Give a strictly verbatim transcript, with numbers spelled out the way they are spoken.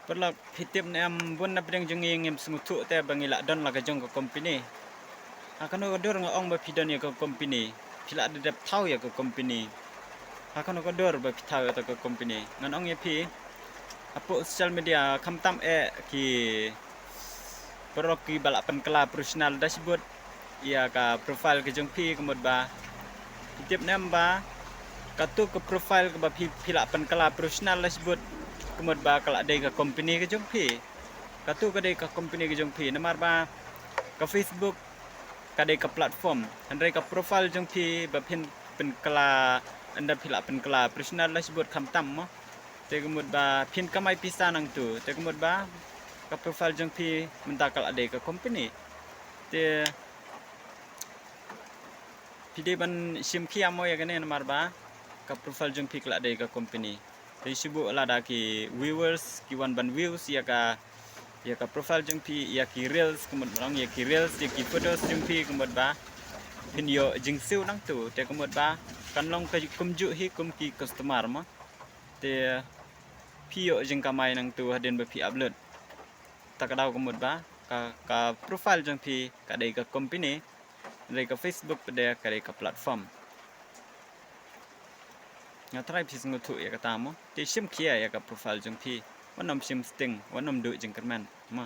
Paralok, phi tip ne em, bun na pdeng jong ngi ngim sngewthuh te ba ngi lah don la ka jong ka company. Ha kano ka dur nga ong ba phi don ïa ka company? Phi lah da dep thaw ïa ka company. Ha kano ka dur ba phi thaw ïa ka company? Ngan ong ïa phi, hapoh social media khamtam eh ki paralok kiba lah pynkylla professional dashboard ïa ka profile ka jong phi, ka mut ba phi tip ne em ba katu ka profile kaba phi, phi lah pynkylla professional dashboard, ka mut ba ka lah dei ka company ka jong phi. Katu ka dei ka company ka jong phi, namar ba ka Facebook ka dei ka platform, hynrei ka profile jong phi ba phin pynkylla, ynda phi lah pynkylla professional dashboard khamtam mo. Te ka mut ba phin kamai pisa nangtu, te ka mut ba ka profile jong phi mynta ka lah dei ka company. Te phi dei ban shim khia mo ïa kane, namar ba ka profile jong phi ka lah dei ka company. Te shu buh lada ki viewers ki wan ban views ïa ka, ïa ka profile jong phi, ïa ki reels, ka mut ba long ïa ki reels, ïa ki photos jong phi, ka mut ba phin ïoh jingsiew nangtu, te ka mut ba kan long ka kumjuh hi kum ki customer mo. Te phi ïoh jingkamai nangtu hadien ba phi upload. Ta ka daw ka mut ba ka, ka profile jong phi ka dei ka company, dei ka Facebook, pat de ka dei ka platform. Nga trai phi sngewthuh ïa kata mo. Te shim khia ïa ka profile jong phi. Wat nym shim sting, wat nym duh jingkyrmen mo.